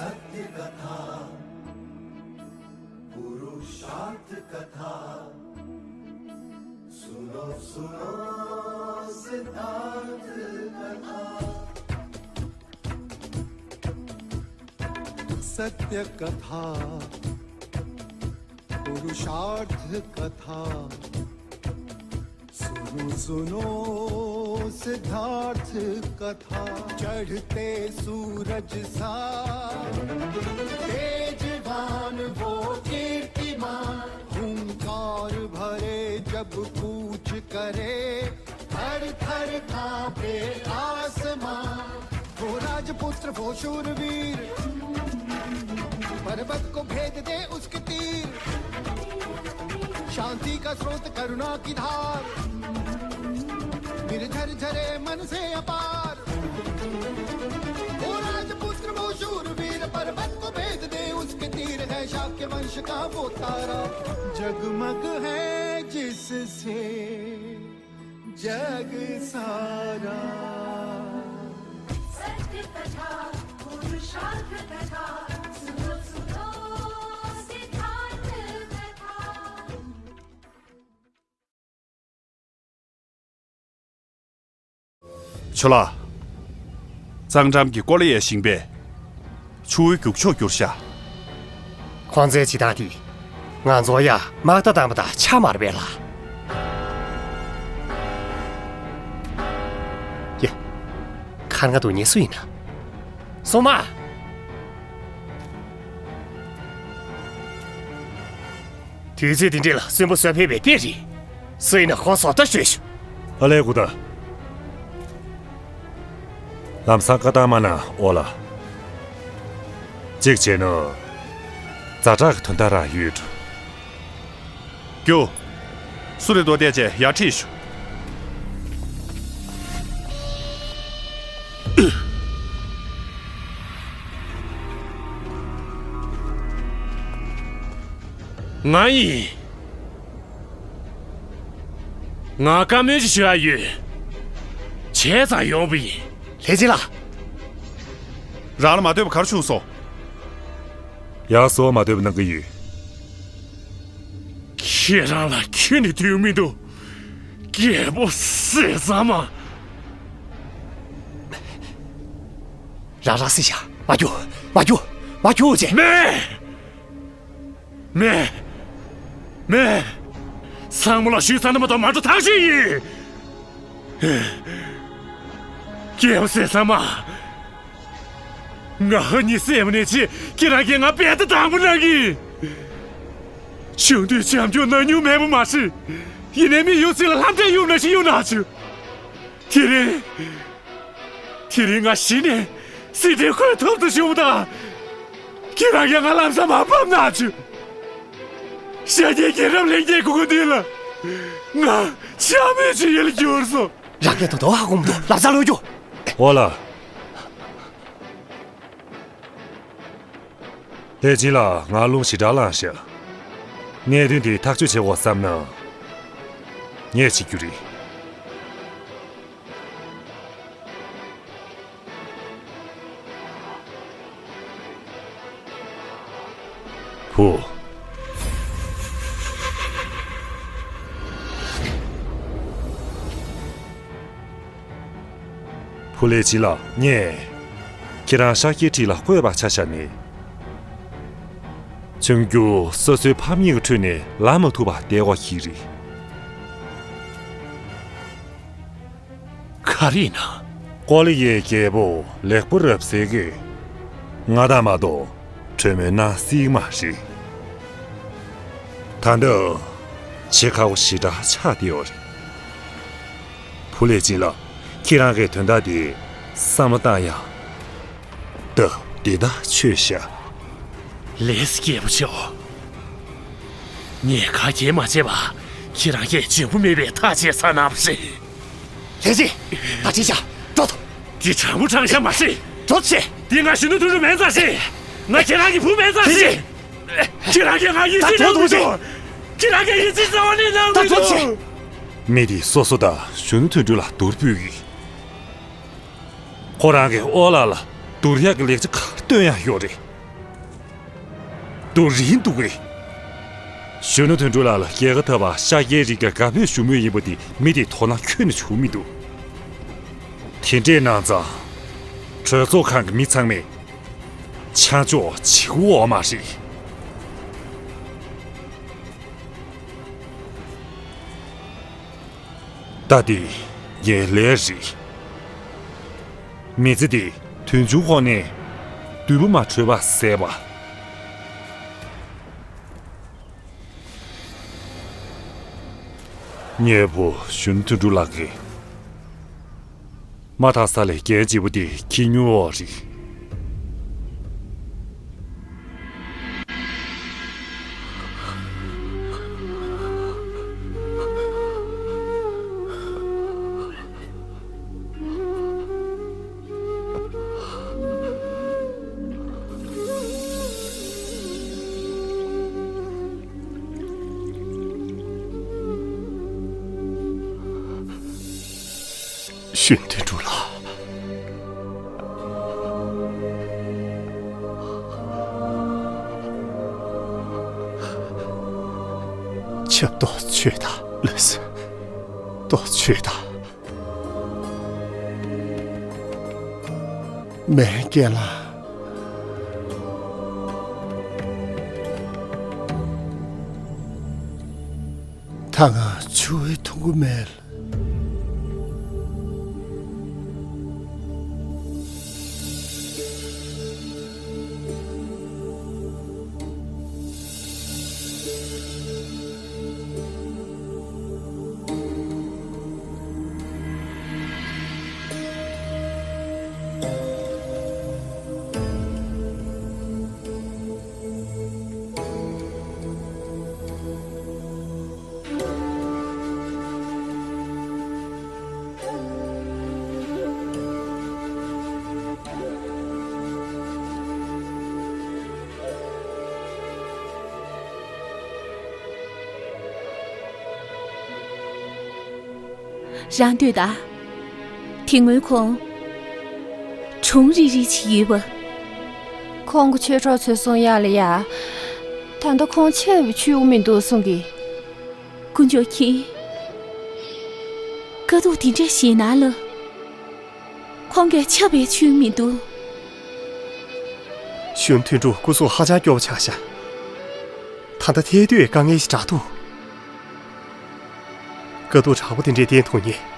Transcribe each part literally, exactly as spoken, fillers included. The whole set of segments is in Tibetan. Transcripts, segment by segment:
सत्य कथा, पुरुषार्थ कथा, सुनो सुनो सिद्धार्थ कथा। सत्य कथा, पुरुषार्थ कथा, सुनो सुनो सिद्धार्थ कथा। चढ़ते सूरज सा तेजवान वो कीर्तिमान, हुंकार भरे जब कूच करे, थर थर कांपे आसमां। वो राजपुत्र वो शूरवीर, पर्वत को भेद दे उसके तीर। शांति का स्रोत करुणा की धार, निर्झर झरे मन से अपार। वो राजपुत्र वो शूरवीर, पर्वत को भेद दे उसके तीर। है शाक्य वंश का वो तारा, जगमग है जिससे जग सारा। सत्य कथा, पुरुषार्थ कथा, सुनो सुनो सिद्धार्थ कथा। ཆོ་ལགས། གཙང་འགྲམ་གྱི་ཀོ་ལ་ཡའི་ཞིང་པས་ཆུ་བོའི་རྒྱུག་ཕྱོགས་བསྒྱུར་ཤག་ཁོང་ཚོའི་བྱེད་སྟངས་དེ་ང་ཚོ་ཡ་དམག་རྟ་བཏང་པ་དང་ཆ་མ་རེད་པས་ལགས། ཡ། ཁར་ང་དུ་ཉེ་སུ་ཡིན་ན། སོ་མ། དུས་ཚོད་འདི་འདྲ་ལ་གསོན་པོ་གསོད་ཕེབས་པའི་དཔེ་རེད། སུ་ཡིན་ན་ཁོང་སོ་ལྟ་ཤོད་ཤོག་ཨ་ལས་ཀུ་ད། ལམ་སང་བཀའ་བཏང་མ་གནང་ཨོ་ལ། གཅིག་བྱས་ན། ཛ་དྲག་གི་དོན་དག་རང་ཡོད་འགྲོ། རྒྱུ། སུ་རེད་དོ་བལྟས་བྱས་ཡར་ཁྲིད་ཤོག་ང་ཡིན། ང་བཀའ་མོལ་ཅིག་ཞུ་ཡ་ཡོད། བྱས་ཙང་ཡོང་བ་ཡིན། ལྷས་སྦྱིན་ལགས། རང་ལ་མ་འདོད་པ་ག་རེ་བྱུང་སོང་། ཡག་སོ་མ་འདོད་པ་གནང་གི་ཡོད། ཁྱེད་རང་ལ་ཁྱོན་ནས་འདོད་མི་འདུག་རྒད་པོ་བཟས་ཙང་མ། རང་རང་སྲིད་བྱ། མ་རྒྱུག་མ་རྒྱུག་མ་རྒྱུག་ཅེས། མེད། མེད། མེད། ཚང་མ་ལ་ཞུས་ཚར་ན་མ་གཏོགས་མ་འགྲོ་ཐག་ཆོད་ཡིན། རྒད་པོ་བཟས་ཙང་མ། ང་ཧ་ཉི་སེམས་ནས་ཆེ་ཁྱེད་རང་གིས་ང་དཔེ་ལྟ་དང་པོ་གནང་གི། ཆུང་དུས་བྱམས་སྐྱོང་གནང་མྱོང་མེད་པ་མ་ཟད། ཡིན་ནའི་མི་ཡོད་ཚད་ལ་ལྷམ་སྐྱ་གཡུག་ན་ཞིག་གཡུག་ན་ཆུ། དེ་རིང་། དེ་རིང་ང་གཞི་ནས་སྲིད་དེ་ཁོས་ཐོབ་ཏུ་བྱུང་དང་། ཁྱེད་རང་གིས་ང་ལམ་སང་མ་ཕམ་ན་ཆུ། ཤ་རྒྱལ་རྒྱལ་རབས་ལྷན་རྒྱས་ཁུ་ཁུ་འདི་ལ། ང་ཆ་མེད་ཅིག་ཡིན་ལ་འགྱུར་སོང་། རང་གིས་དོ་དོ་ཧ་གོ་མི་འདུག་ལབ་ས་ལོས་རྒྱུ། ཨོ་ལ། ལྷས་སྦྱིན་ལགས་ང་རླུང་ཞེ་དྲག་ལངས་ཤག་གནད་དོན་འདི་ཐག་གཅོད་བྱེད་དགོས་བསམ་ན། ངས་བྱེད་རྒྱུ་རེད། བུ། བུ་ལྷས་སྦྱིན་ལགས་ངས། ཁྱེད་རང་ཤཱཀྱའི་ཁྲི་ལ་བསྐོས་པ་ཆ་བཞག་ནས། ཆུང་རྒྱུ་སོ་སོའི་ཕམ་ཉེས་ཀྱི་ཁྲོད་ནས་ལངས་མ་ཐུབ་པ་བསྡད་དགོས་ཀྱི་རེད། ག་རེ་ཡིན་ན། ཀོ་ལི་ཡའི་རྒྱལ་པོ་ལེགས་པོ་རབ་གསལ་གྱིས་ང་དང་མ་གཏོགས་གྲོས་མོལ་གནང་སྲིད་མ་རེད། ད་ལྟ་བྱེད་ཁག་པོ་ཞེ་དྲག་ཆགས་བསྡད་ཡོད་རེད། བུ་ལྷས་སྦྱིན་ལགས་ཁྱེད་རང་གིས་དོན་དག་འདི་བསམ་བློ་བཏང་ཡ། ད་འདི་ད་ཆོས་བཤད། ལེས་སྐྱེས་བུ་ཆེའོ། ངས་ཁ་གྱེས་མ་བྱས་པ་ཁྱེད་རང་གིས་འཇོན་པོ་མེད་པའི་ཐག་བཅད་ཚར་གནང་བ་རེད། ལྷས་སྦྱིན། ད་ཅི་བྱ། འགྲོ་ཐུབ། འདི་དྲང་པོ་དྲང་བཞག་མ་རེད། འགྲོ་ཆེ། འདི་ང་གཞོན་ནུ་དུད་འགྲོ་མིན་ཙང་ཞེས། ང་ཁྱེད་རང་གི་བུ་མིན་ཙང་ཞེས། ལྷས་སྦྱིན། ཁྱེད་རང་གིས་ང་ཡིད་ཆེས་གནང་མི་འདུག་ཁྱེད་རང་གིས་ཡིད་ཆེས་རྩ་བ་ནས་གནང་མི་འདུག་མི་དེས་སོ་སོ་དང་གཞོན་ནུ་དུད་འགྲོ་ལ་བསྡུར་ཕོད་ཀྱི། ཁོ་རང་གིས་ཨོ་ལགས་ལ་བསྡུར་ཡག་གི་ལེགས་ཆ་ག་རེ་སྟོན་ཡག་ཡོད་རེད། དུ་རིང་འདུག་གས། གཞོན་ནུ་དོན་གྲུབ་ལགས་ལ་རྒྱལ་ཁ་ཐོབ་པ་ཤཱཀྱའི་རིགས་ཀྱི་དགའ་ཕོད་ཞུ་མུས་ཡིན་པ་དེ་མི་དེ་དོ་སྣང་ཁྱོན་ནས་བྱུང་མི་འདུག་དེ་འདྲས་གནང་ཙང་། གྲོས་ཚོགས་ཁང་གི་མི་ཚང་མས་ཆ་འཇོག་བྱེད་དགོས་མ་རེད། ད་དེ་ངའི་ལས་རེད། མི་ཚེ་འདི་དུས་ཆུང་ཁོག་ནས་བདུད་པོ་མ་བྲོས་པ་ཟད་པ། ངའི་བུ་གཞོན་དོན་གྲུབ་ལགས་ཀྱིས། མ་དག་ས་ལས་རྒྱལ་བྱེད་པོ་དེ་ཁྱི་ཉུལ་བ་རེད། གཞོན་དོན་གྲུབ་ལགས། ཆབ་ཏོག་ཆོས་དང་ལགས་སོ། ཏོག་ཆོས་དང་། མེན་རྒན་ལགས། ད་ང་ཆུ་བོའི་འཐུང་གི་མེད། རང་ལྟོས་དང་། དེ་སྔོན་ཁོང་གྲུང་རིག་རིག་ཅིག་ཡོད་པ། ཁོང་གི་ཆོས་གྲོགས་ཚོས་གསུང་ཡག་ལ་ཡ། ད་ལྟ་ཁོང་ཆེ་བའི་ཆུ་བོ་མི་འདུག་གསུང་གི། དཀོན་མཆོག་མཁྱེན། དཀའ་སྡུག་དེ་འདྲ་ཞིག་ནང་ལ། ཁོང་གིས་ཆབ་པའི་ཆུ་མི་འདུག་གཞོན་དོན་གྲུབ་སྐུ་གཟུགས་ཧ་ཅང་སྐྱོ་བོ་ཆགས་ཤག་ད་ལྟ་ཐལ་དུས་དཀའ་ངལ་ཞིག་འདྲ་འདུག་དཀའ་སྡུག་དྲག་པོ་དེ་འདྲའི་བརྟེན་ཐུབ་མཁན།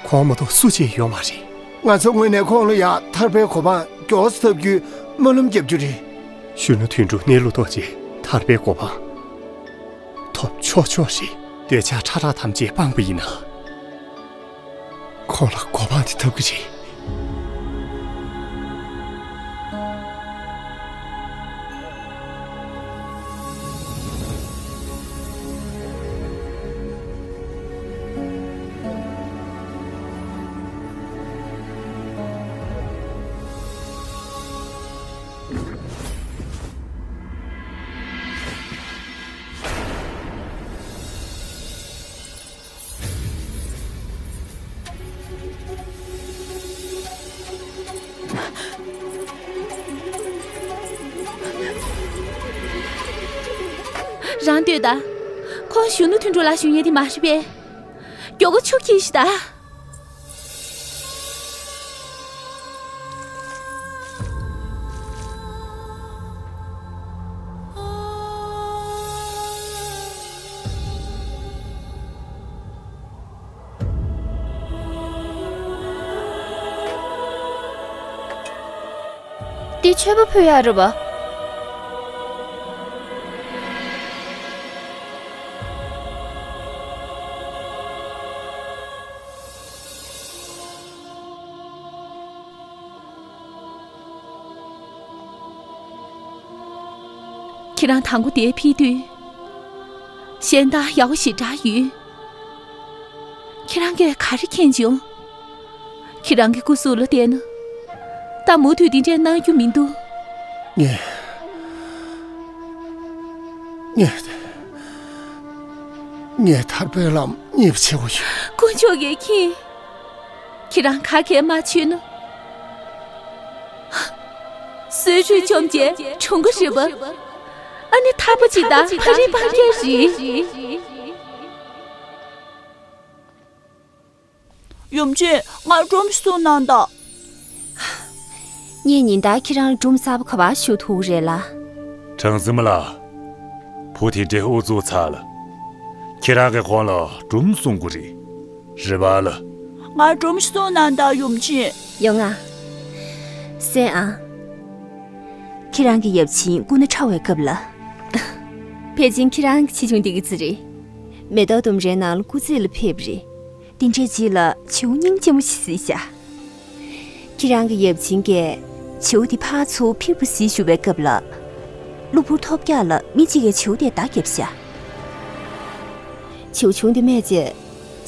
ཁོང་མ་གཏོགས་སུ་གཅིག་ཡོད་མ་རེད། ང་ཚོ་ངོས་ནས་ཁོང་ལ་ཡང་ཐར་པའི་གོ་འཕང་མགྱོགས་སུ་ཐོབ་རྒྱུའི་སྨོན་ལམ་རྒྱབ་རྒྱུ་རེད། གཞོན་ནུ་དོན་གྲུབ་གནས་ལུགས་རྟོགས་རྗེས་ཐར་པའི་གོ་འཕང་ཐོབ་ཆོག་ཆོག་རེད། འདོད་ཆགས་ཕྲ་རགས་ཐམས་ཅད་སྤངས་པ་ཡིན་ན། ཁོང་ལ་གོ་འཕང་དེ་ཐོབ་ཀྱི་རེད། རང་ལྟོས་དང་། ཁོང་གཞོན་ནུ་དོན་གྲུབ་ལགས་ཞུ་མཁན་དེ་མ་རེད་པས། མགྱོགས་པོ་ཆུ་འཁྱེར་ཤིག་དང་། འདི་མཆོད་པ་ཕུལ་ཡག་རེད་པ། ཁྱེད་རང་དང་པོ་དེ་ཕུལ་དུས། གཞན་དག་ཡག་པོ་ཞེ་དྲག་ཡོད། ཁྱེད་རང་གིས་ག་རེ་མཁྱེན་བྱུང་། ཁྱེད་རང་གི་སྐུ་གཟུགས་ལ་བལྟས་ན། ད་མུ་མཐུད་འདི་འདྲས་གནང་རྒྱུ་མི་འདུག་ངས། ངས། ངས་ཐར་པའི་ལམ་གཉེར་བྱེད་དགོས་ཡོད། དཀོན་མཆོག་གིས་མཁྱེན། ཁྱེད་རང་ག་གེ་མ་ཆོད་ན། གསོད་གྲོས་བཅོམ་བྱས་གྲོངས་ཀྱི་རེད་པ། ཨ་ནི་ཐར་པ་ཅིག་དང་ཕ་རི་ཕ་རྒྱལ་རེད། ཡུམ་ཆེན། ང་སྒྲོམ་ཞིག་བཟུང་གནང་དང་། ངས་ཉིན་ལྟར་ཁྱེད་རང་ལ་སྒྲོམ་གསར་པ་ག་པར་ཞུ་ཐུབ་རེད་ལ། གྲངས་འཛིན་མ་ལགས། བུ་དེ་འདྲའི་ཨུ་ཚུགས་ཚར་ལ། ཁྱེད་རང་གིས་ཁོང་ལ་སྒྲོམ་བཟུང་དགོས་རེད། རེད་པ་ལགས། ང་སྒྲོམ་ཞིག་བཟུང་གནང་དང་ཡུམ་ཆེན། ཡོང་ང་། གསན་ཨང་། ཁྱེད་རང་གི་ཡབ་ཆེན་སྐུ་ན་ཕྲ་བའི་སྐབས་ལ། ཕལ་ཆེར་ཁྱེད་རང་གི་ཆེ་ཆུང་དེ་ག་ཙམ་རེད། མེ་ཏོག་ལྡུམ་རའི་ནང་ལ་སྐུ་རྩེད་ལ་ཕེབས་པ་རེད། དེ་འདྲའི་རྗེས་ལ་བྱིའུ་སྙིང་རྗེ་མོ་ཞིག་གཟིགས་ཤག་ཁྱེད་རང་གི་ཡབ་ཆེན་གྱིས་བྱིའུ་དེ་ཕར་ཚུར་ཕིར་བུ་གཟིགས་བཞུགས་པའི་སྐབས་ལ། གློ་བུར་ཐོལ་རྒྱག་ལ་མི་གཅིག་གིས་བྱིའུ་དེར་མདའ་བརྒྱབ་ཤག་བྱིའུ་ཆུང་དེ་རྨས་བྱས་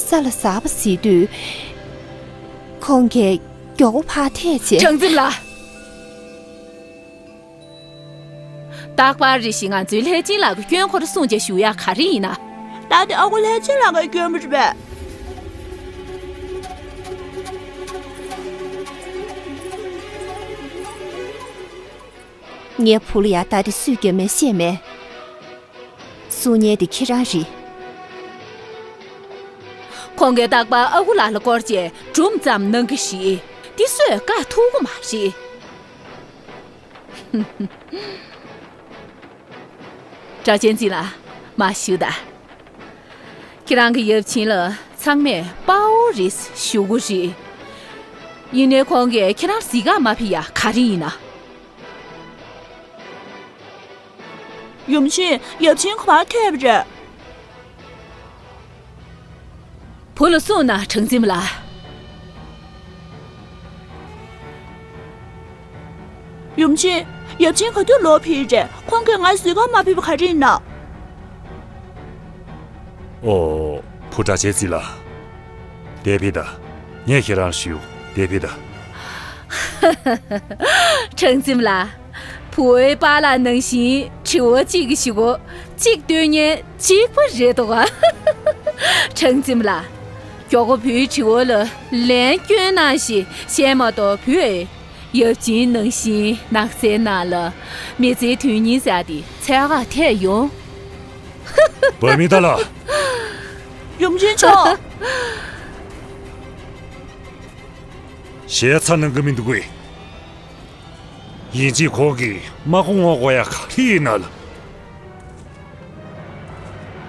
ས་ལ་ཟགས་པ་གཟིགས་དུས། ཁོང་གིས་མགྱོགས་པོ་ཕར་ཐད་བྱས། གྲངས་འཛིན་ལགས། རྟག་པར་རེ་ཞིག་ང་ཚོའི་ལྷས་སྦྱིན་ལགས་ཀྱི་སྐྱོན་ཁོ་རང་སྲུང་བྱས་བཞུགས་ཡག་ག་རེ་ཡིན་ན། རྟ་དེ་ཨ་ཁུ་ལྷས་སྦྱིན་ལགས་ཀྱི་སྐྱོན་པོ་རེད་པས། ངའི་བུ་ལ་ཡ་རྟ་དེ་སུས་བརྒྱབ་མིན་ཤེས་མེད། སྲུང་མཁན་དེ་ཁྱེད་རང་རེད། ཁོང་གིས་རྟག་པར་ཨ་ཁུ་ལགས་ལ་སྐོར་བྱས་སྒྲོམ་ཙམ་གནང་གི་རེད། དེ་སུས་བཀག་ཐུབ་ཀྱི་མ་རེད། གྲྭ་ཆེན་རྩིས་ལགས། མར་བཞུགས་དང་། ཁྱེད་རང་གི་ཡབ་ཆེན་ལ་ཚང་མས་དཔའ་བོ་རེད་ཞུ་གི་རེད། ཡིན་ནའི་ཁོང་གིས་ཁྱེད་རང་གཟིགས་ག་མ་ཕེབས་ཡག་ག་རེ་ཡིན་ན། ཡུམ་ཆེན། ཡབ་ཆེན་ག་པར་ཐད་པ་རེད། བུ་ལ་གསུངས་ན། གྲངས་འཛིན་མ་ལགས། ཡུམ་ཆེན། ཡབ་ཆེན་ག་དུས་ལོག་ཕེབས་རེད། ཁོང་གིས་ང་གཟིགས་ག་མ་ཕེབས་པ་ག་རེ་ཡིན་ན། ཨོ། བུ་གྲྭ་ཆེན་རྩིས་ལགས། དེ་ཕེབས་དང་། ངས་ཁྱེད་རང་ཞུ། དེ་ཕེབས་དང་། གྲངས་འཛིན་མ་ལགས། བུ་བོའི་པཱ་ལགས་ནང་བཞིན་དྲི་བ་གཅིག་གིས་ཞུ་གོ། གཅིག་འདོན་མཁན་གཅིག་པ་རེད་འདུག་ག་གྲངས་འཛིན་མ་ལགས། མགྱོགས་པོ་བུའི་དྲི་བ་ལ་ལན་སྐྱོན་གནང་ཞེས་བཤད་མ་གཏོགས། བུས་ཡབ་ཆེན་ནང་བཞིན་ནགས་ཚལ་ནང་ལ་མི་ཚེའི་དོན་སྙིང་ཟེར་དེ་འཚོལ་ག་ཐད་ཡོང་། བ་མི་ད་ལ། ཡུམ་ཆེན་མཆོག་ཞེ་ཚ་གནང་གི་མི་འདུག་གས། ཡིན་གཅིག་ཁོང་གིས་མ་གོ་ངོ་གོ་ཡ་ག་རེ་ཡིན་ན་ལ།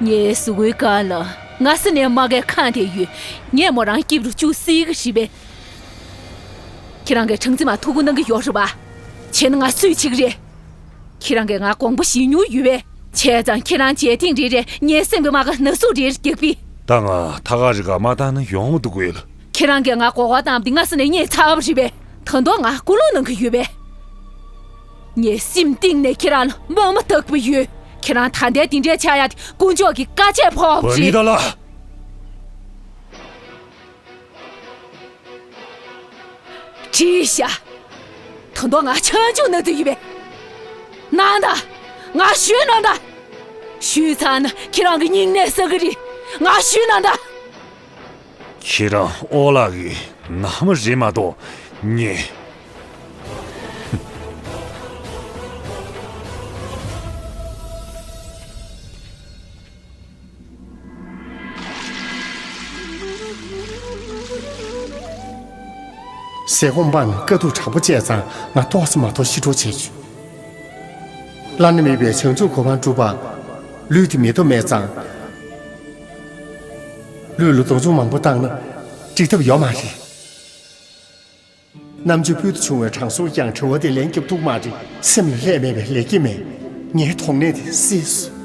ངའི་གཟུགས་པོའི་སྒང་ལ་སྔ་ས་ནས་རྨ་ཁའི་ཁམས་དེ་ཡོད། ངས་མོ་རང་སྐྱིབས་རུ་བཅུག་སྲིད་གི་རེད་པས། ཁྱེད་རང་གིས་གྲངས་འཛིན་མར་ཐུགས་ཁུར་གནང་གི་ཡོད་རེད་པ། བྱས་ན་ང་སུས་བྱེད་ཀྱི་རེད། ཁྱེད་རང་གིས་ང་དགོངས་པ་བཞེས་མྱོང་ཡོད་པས། བྱས་ཙང་ཁྱེད་རང་བྱས་ཐེངས་རེ་རེ་ངའི་སེམས་ཀྱི་རྨ་ཁ་ན་ཟུག་རེ་རྒྱག་པས། ད་ང་ཐག་རི་ཁ་མ་བཏང་ན་ཡོང་འདུག་གས་ལ། ཁྱེད་རང་གིས་ང་མགོ་སྐོར་བཏང་བ་དེ་སྔ་ས་ནས་རྙེད་ཚར་བ་རེད་པས། ད་དུང་ང་སྐུལ་སློང་གནང་གི་ཡོད་པས། ངའི་སེམས་གཏིང་ནས་ཁྱེད་རང་ལ་དམོད་མོ་ལྡག་པ་ཡོད། ཁྱེད་རང་ད་ལྟའི་དེ་འདྲའི་ཆགས་ཡ་དེ་དཀོན་མཆོག་གི་བཀའ་ཆད་ཕོག་པ་བ་མི་རེད། ད་ལ། བྲིས་ཤག་ད་དུང་ང་ཆང་ཆུང་ན་དུ་ཡིན་པས། ནང་ད། ང་ཞུས་ནང་ད། ཞུས་ཚར་ན་ཁྱེད་རང་གི་སྙིང་ནད་སེལ་གི་རེད། ང་ཞུས་ནང་ད། ཁྱེད་རང་ཨོ་ལགས་ཀྱི་ནང་མི་རེད་མ་གཏོགས་ངས། ཟས་སྐོམ་སྤངས་ནས་དཀའ་སྡུག་དྲག་པོ་སྤྱད་ཙང་ང་ཏོག་ཙམ་མ་གཏོགས་ཤི་འགྲོ་བྱས་བྱུང་། བླ་ན་མེད་པའི་བྱང་ཆུབ་གོ་འཕང་སྒྲུབ་པ། ལུས་དེ་མེ་ཏོག་མེད་ཙང་། ལུས་ལ་སྡུག་སྦྱོང་མང་པོ་བཏང་ན་འགྲིག་ཐབས་ཡོད་མ་རེད། རྣམ་དཔྱོད་ཕུལ་དུ་བྱུང་བའི་དྲང་སྲོང་ཀྱང་དྲི་བ་དེ་ལན་རྒྱབ་ཐུབ་མ་རེད། སེམས་ལ་ལྷད་མེད་པའི་ལེགས་སྐྱེས་མེད། ངའི་དོགས་གནད་དེ་སེལ་སོང་།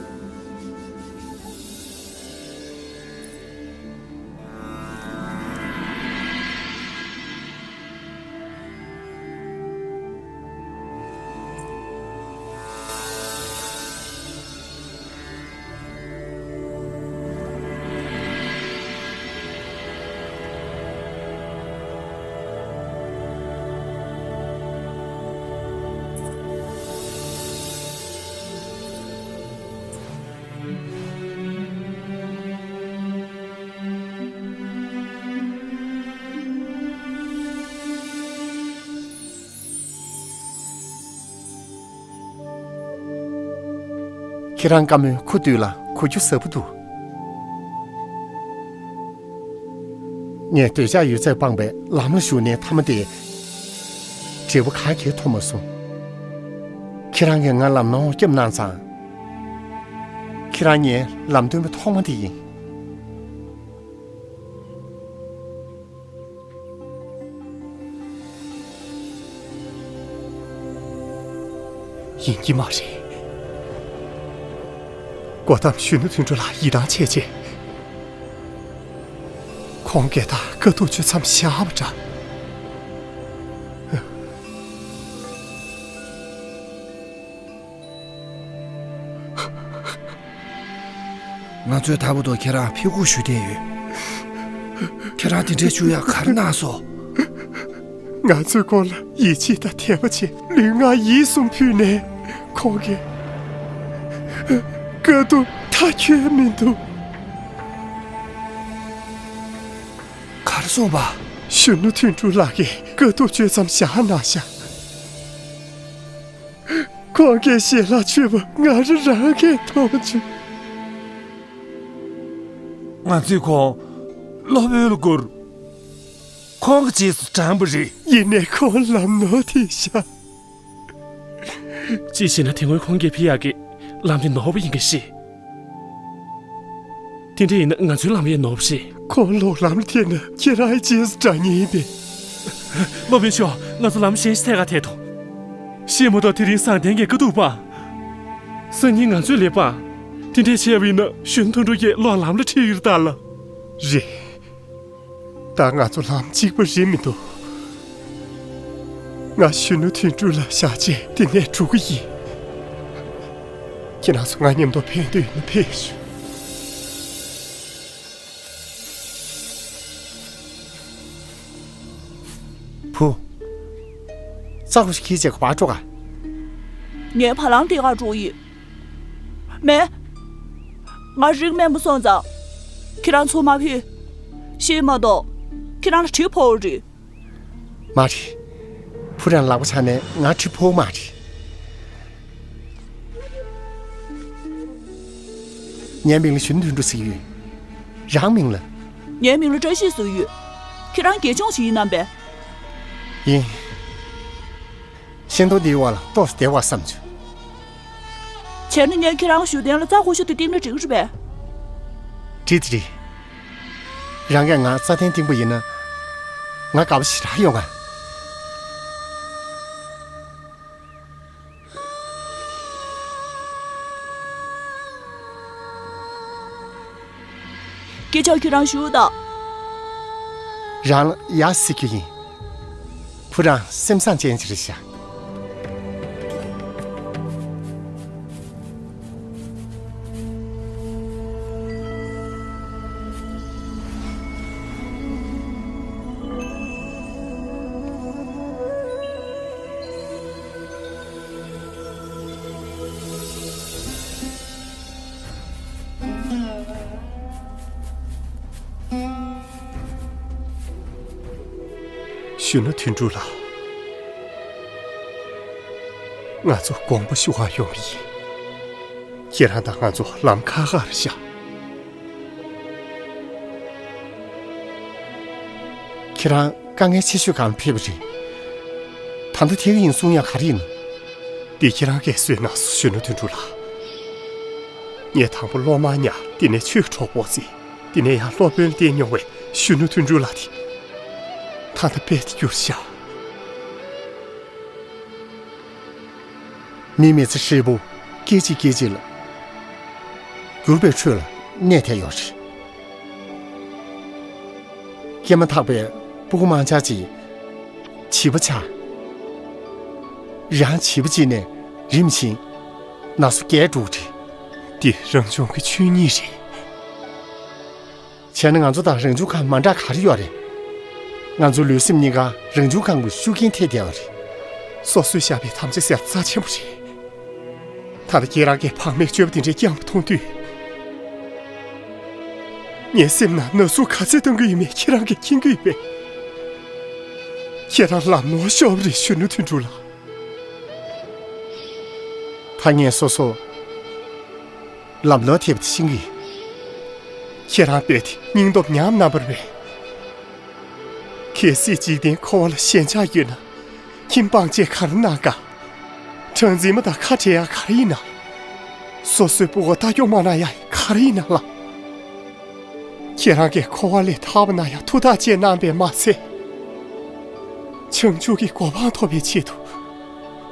ཁྱེད་རང་བཀའ་མོལ་གོ་དུས་ལ་གོ་རྒྱུ་ཟབ་པོ་འདུག་ངས་འདོད་ཆགས་ཡོད་ཚད་སྤངས་པའི་ལམ་ལ་ཞུགས་ནས་མཐའ་མ་དེ་འབྲས་བུ་ག་གེ་ཐོབ་མ་སོང་། ཁྱེད་རང་གིས་ང་ལམ་ནོར་བརྒྱབ་གནང་ཙང་། ཁྱེད་རང་ངའི་ལམ་སྟོན་པ་ཐོག་མ་དེ་ཡིན། ཡིན་གྱི་མ་རེད། སྒོ་བསྡམས་གཞོན་ནུ་དོན་གྲུབ་ལགས་ཡིད་ཐང་ཆད་རྗེས། ཁོང་གིས་ད་དཀའ་སྡུག་ཅུང་ཙམ་བཞག་པ་འདྲ། ང་ཚོས་ད་བར་དུ་ཁྱེད་རང་ཕེབས་སྒུག་ཞུ་བསྡད་ཡོད། ཁྱེད་རང་དེ་འདྲའི་བྱུང་ཡག་ག་རེ་གནང་སོང་། ང་ཚོས་ཁོང་ལ་ཡིད་ཆེས་དང་དད་པ་བྱས། ལུས་ངག་ཡིད་གསུམ་ཕུལ་ནས་ཁོང་གིས་དཀའ་སྡུག་མཐའ་འཁྱོལ་མི་འདུག་ག་རེ་གསུངས་པ། གཞོན་ནུ་དོན་གྲུབ་ལགས་ཀྱིས་དཀའ་སྡུག་ཅུང་ཙམ་བཞག་གནང་ཤག་ཁོང་གི་ཞལ་ལག་མཆོད་པ་ང་རང་རང་གིས་མཐོང་བྱུང་། ང་ཚོས་ཁོང་སློབ་དཔོན་ལ་བཀུར། ཁོང་གི་རྗེས་སུ་འབྲངས་པ་རེད། ཡིན་ནའི་ཁོང་ལམ་ནོར་དེ་བཞག་གཅིག་བྱས་ན་དེ་སྔོན་ཁོང་གིས་ཕེབས་ཡག་གི་ལམ་དེ་ནོར་བ་ཡིན་གྱི་ཤེས། དེ་འདྲ་ཡིན་ན་ང་ཚོའི་ལམ་ཡང་ནོར་བ་རེད། ཁོང་ལོག་ལམ་ལ་ཐེག་ན་ཁྱེད་རང་ཡི་རྗེས་སུ་འབྲང་ཉེན་ཡིན་པས། སློབ་དཔོན་མཆོག་ང་ཚོ་ལམ་གཞན་ཞིག་ཐད་ཀར་ཐེག་ཐུབ། ཤེས་མ་གཏོགས་དེ་རིང་སང་བདེན་གྱི་དཀའ་སྡུག་སྤངས། སང་ཉིན་ང་ཚོས་ལས་སྤངས། དེ་འདྲས་བྱས་པ་ཡིན་ན་གཞོན་ནུ་དོན་གྲུབ་ཀྱིས་ལོག་ལམ་ལ་ཁྲིད་ཡོད་ད་ལ། རེད། ད་ང་ཚོ་ལམ་གཅིག་པ་རེད་མི་འདུག་ང་གཞོན་ནུ་དོན་གྲུབ་ལ་བཞག་རྗེས་དེ་ནས་འགྲོ་གི་ཡིན། ཁྱེད་རང་ཚོ་ང་མཉམ་དུ་ཕེབས་འདོད་ཡོད་ན་ཕེབས་ཤོག་བུ། རྩྭ་ཁོ་ཞིག་ཁྱེར་བྱེད་ག་པར་འགྲོ་ག་ངའི་བ་ལང་དེ་ག་འགྲོ་ཡིན། མེད། ང་རིག་དམན་པོ་སོང་ཙང་། ཁྱེད་རང་ཚོ་མ་ཕེབས། ཤེས་མ་གཏོགས། ཁྱེད་རང་ལ་གྲིབ་ཕོག་རེད། མ་རེད། བུ་རང་ལག་པ་ཆག་ནས་ང་གྲིབ་ཕོག་མ་རེད། ངའི་མིང་ལ་གཞོན་ནུ་དོན་གྲུབ་ཟེར་གྱི་ཡོད། རང་མིང་ལ། ངའི་མིང་ལ་བཀྲ་ཤིས་ཟེར་ཡོད། ཁྱེད་རང་དགེ་སྦྱོང་ཞིག་ཡིན་ནམ་པས། ཡིན། ཤིང་སྡོང་འདིའི་འོག་ལ་ཏོག་ཙམ་བསྡད་དགོས་བསམ་བྱུང་། བྱས་ན་ངས་ཁྱེད་རང་བཞུགས་གདན་ལ་རྩྭ་ཁོ་ཤོ་དེ་བཏིང་ན་འགྲིག་གི་རེད་པས། འགྲིག་དེ་རེད། རང་གིས་ང་རྩྭ་གདན་བཏིང་པ་ཡིན་ན། ང་དགའ་པོ་ཞེ་དྲག་ཡོང་ང་། སྐད་ཆ་ཁྱོད་རང་ཞུ་དང་། རང་ལ་ཡ་ཟེར་རྒྱུ་ཡིན། བུ་རང་སེམས་བཟང་ཅན་ཅིག་རེད་ཤག་གཞོན་ནུ་དོན་གྲུབ་ལགས། ང་ཚོ་དགོངས་པ་ཞུ་གར་ཡོང་བ་ཡིན། ཁྱེད་རང་དང་ང་ཚོ་ལམ་ཁ་ཁ་རེད་ཤག་ཁྱེད་རང་དཀའ་ངལ་ཆེ་ཤོས་སྒང་ལ་ཕེབས་པ་རེད། ད་ལྟ་ཐད་ཀར་ཡིན་གསུང་ཡག་ག་རེ་ཡིན་ནམ། འདི་ཁྱེད་རང་གིས་གསོས་གནང་སོང་། གཞོན་ནུ་དོན་གྲུབ་ལགས། ངས་དང་པོ་སློབ་མར་གཉེར། དེ་ནས་ཆོས་གྲོགས་པོར་བརྩི། དེ་ནས་ཡང་སློབ་དཔོན་ལ་བསྟེན་མྱོང་བའི་གཞོན་ནུ་དོན་གྲུབ་ལགས་དེ། ད་ལྟ་དཔལ་དུ་གྱུར་ཤག་མི་མི་ཚེ་ཧྲིལ་པོ་སྐད་ཅིག་སྐད་ཅིག་ལ་འགྱུར་བའི་ཁྲོད་ལ་གནས་བསྡད་ཡོད་རེད། སྐྱེས་མ་ཐག་པའི་སྤུ་གུ་མང་ཆེ་ཅིག་བྱིས་པ་ཆགས། རང་བྱིས་པ་གཅིག་ནས་རིམ་བཞིན་ན་ཟུག་རྒྱས་འགྲོ་གི་རེད། འདི་རང་བྱུང་གི་ཆོས་ཉིད་རེད། བྱས་ན་ང་ཚོ་དང་རང་བྱུང་ཁམས་མ་འདྲ་ག་རེ་ཡོད་རེད། ང་ཚོའི་ལུས་སེམས་གཉིས་ཀ་རང་བྱུང་ཁམས་ཀྱི་ཤུགས་རྐྱེན་ཐེབས་བསྡད་པ་རེད། སོ་སོས་བཞག་པའི་དམ་བཅའ་ཟེར་རྩ་ཆེན་པོ་རེད། ད་ལྟ་ཁྱེད་རང་གིས་བག་མེད་སྤྱོད་པ་དེ་འདྲའི་བསྐྱངས་པ་མཐོང་དུས། ངའི་སེམས་ནང་ན་ཟུག་ག་ཚོད་གཏོང་གི་ཡོད་མེད་ཁྱེད་རང་གིས་མཁྱེན་གྱི་ཡོད་པས། ཁྱེད་རང་ལམ་ནོར་ཤོར་བ་རེད། གཞོན་ནུ་དོན་གྲུབ་ལགས། ད་ངས་སོ་སོ་ ལམ་ནོར་ཐེབས་ཏེ་ཤི་གི། ཁྱེད་རང་རྦད་དེ་སྙིང་སྟོབས་ཉམས་གནང་བ་རེད་པས། གལ་སྲིད་འཇིག་རྟེན་འཁོར་བ་ལ་ཞེན་ཆགས་ཡོད་ན། ཁྱིམ་སྤང་བྱས་ག་རེ་གནང་ག། གྲངས་འཛིན་མ་དང་ཁ་བྲལ་ཡག་ག་རེ་ཡིན་ན། སོ་སོའི་སྤུ་གུ་ལྟ་སྐྱོང་མ་གནང་ཡག་ག་རེ་ཡིན་ན་ལགས། ཁྱེད་རང་གིས་འཁོར་བ་ལས་ཐར་བ་གནང་ཡག་ཐུགས་ཐག་བཅད་གནང་བས་མ་ཚད། བྱང་ཆུབ་ཀྱི་གོ་འཕང་ཐོབ་པའི་ཆེད་དུ།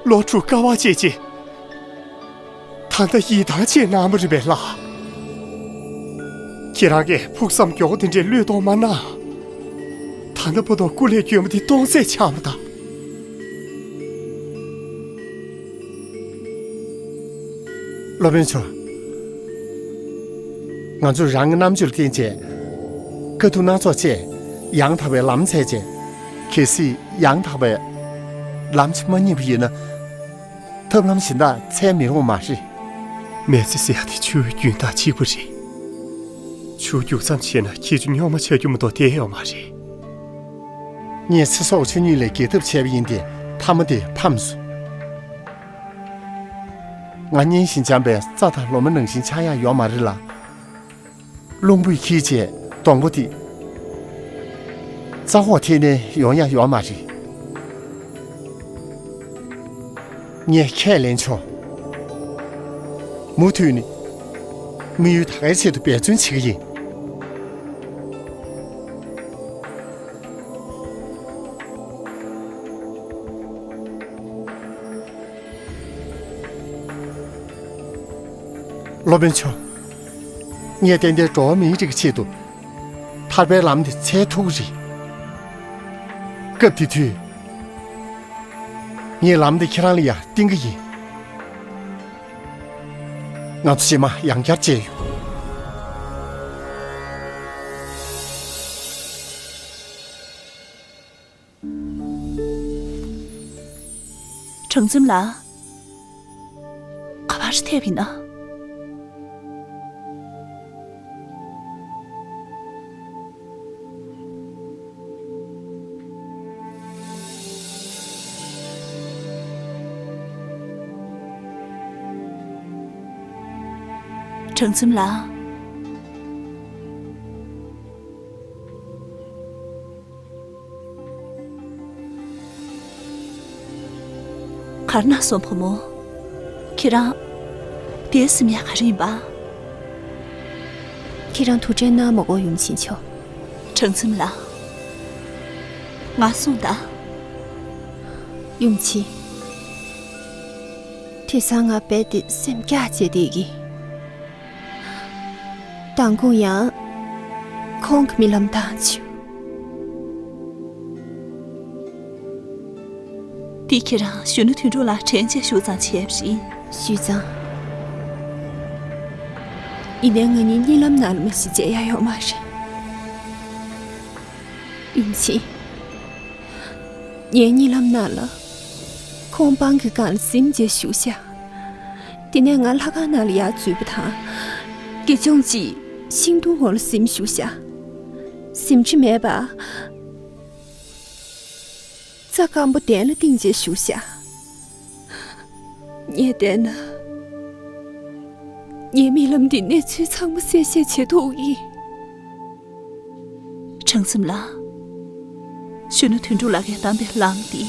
ལོ་དྲུག་དཀའ་བ་སྤྱད་རྗེས། ད་ལྟ་ཡིད་ཐང་ཆད་གནང་བ་རེད་པས་ལགས། ཁྱེད་རང་གིས་ཕུགས་བསམ་མགྱོགས་པོ་དེ་འདྲའི་བློས་གཏོང་མ་གནང་། ད་ལྟ་བར་དུ་སྐུ་ལས་བསྐྱོན་པ་དེ་སྟོང་ཟད་ཆགས་པ་དང་། སློབ་དཔོན་མཆོག། ང་ཚོས་རང་གི་རྣམ་དཔྱོད་ལ་བརྟེན་བྱས། དཀའ་སྡུག་སྣ་ཚོགས་སྤྱད། ཡང་དག་པའི་ལམ་འཚོལ་བྱས། གལ་སྲིད་ཡང་དག་པའི་ལམ་ཅིག་མ་རྙེད་པ་ཡིན་ན། ཐབས་ལམ་གཞན་དག་འཚོལ་མི་རུང་བ་མ་རེད། མི་ཚེ་ཟེར་ཡག་དེ་ཆུ་བོའི་རྒྱུན་དང་གཅིག་པ་རེད། ཆུ་རྒྱུག་མཚམས་ཕྱེས་ན་ཁྱེད་ཚོ་རྙོག་མ་ཆགས་རྒྱུ་མ་གཏོགས་བསྡད་ཡོད་མ་རེད། ངས་ཚེ་སྲོག་ཆུ་གཉིས་ལས་རྒྱལ་ཐབས་བྱས་པ་ཡིན་ཏེ། མཐའ་མ་དེ་ཕམ་སོང་། ང་སྙན་ཞིང་འཇམ་པའི་རྩྭ་དང་ལོ་མ་ནང་བཞིན་ཆགས་ཡག་ཡོད་མ་རེད་ལ། རླུང་བུས་འཁྱེར་བྱས་སྡོང་པོ་དེ་རྩ་འོག་ཐེག་ནས་ཡོང་ཡག་ཡོད་མ་རེད། ངས་ཁས་ལེན་ཆོག། མུ་མཐུད་ནས་དམིགས་ཡུལ་ད་གའི་ཆེད་དུ་འབད་བརྩོན་བྱེད་ཀྱི་ཡིན། སློབ་དཔོན་མཆོག། ངས་ཏན་ཏན་འགྲོ་བ་མིའི་རིགས་ཀྱི་ཆེད་དུ་ཐར་པའི་ལམ་དེ་འཚོལ་ཐུབ་ཀྱི་རེད། སྐབས་དེ་དུས་ངས་ལམ་དེ་ཁྱེད་རང་ལ་ཡང་བསྟན་གྱི་ཡིན། ང་ཚོ་རྗེས་མ་ཡང་བསྐྱར་མཇལ་ཡོང་། གྲངས་འཛིན་ལགས། ག་པར་ཐེབས་ཡིན་ན། གྲངས་འཛིན་ལགས། ག་རེ་གནང་སོང་བུ་མོ། ཁྱེད་རང་། དེ་སེམས་ཡག་ག་རེ་ཡིན་པ། ཁྱེད་རང་དུ་དྲན་གནང་མ་དགོས་ཡུམ་ཆེན་མཆོག། གྲངས་འཛིན་ལགས། ང་སོང་ད། ཡུམ་ཆེན། དེང་སང་ང་རྦད་དེ་སེམས་སྐྱག་བྱས་བསྡད་ཀྱི། མདང་དགོང་ཡང་ཁོང་གི་རྨི་ལམ་བཏང་བྱུང་། འདི་ཁྱེད་རང་གཞོན་ནུ་དོན་གྲུབ་ལགས་དྲན་བྱས་ཞུ་ཙང་བྱས་པ་རེད། ཞུས་ཙང་། ཡིན་ནའི་ང་གཉིས་གཉིད་ལམ་ནང་ལ་མ་གཞི་མཇལ་ཡག་ཡོད་མ་རེད། ཡུམ་ཆེན། ངའི་གཉིད་ལམ་ནང་ལ། ཁོང་སྤང་གི་སྒང་ལ་གཟིམ་བྱས་བཞུགས་ཤག། དེ་ནས་ང་ལྷ་ཁང་ནང་ལ་ཡར་འཛུལ་བ་དང་། དགེ་སྦྱོང་གཅིག་ཤིང་སྡོང་འོག་ལ་གཟིམ་བཞུགས་ཤག། གཟིམ་ཁྲི་མེད་པ། རྩྭ་སྐམ་པོ་གདན་ལ་བཏིང་བྱས་བཞུགས་ཤག། ངས་བལྟས་ན། ངའི་རྨི་ལམ་འདིས་གནས་ཚུལ་ཚང་མ་གསལ་བཤད་བྱེད་ཐུབ་ཀྱི། གྲངས་འཛིན་ལགས། གཞོན་ནུ་དོན་གྲུབ་ལགས་ཀྱིས་བདམས་པའི་ལམ་འདི།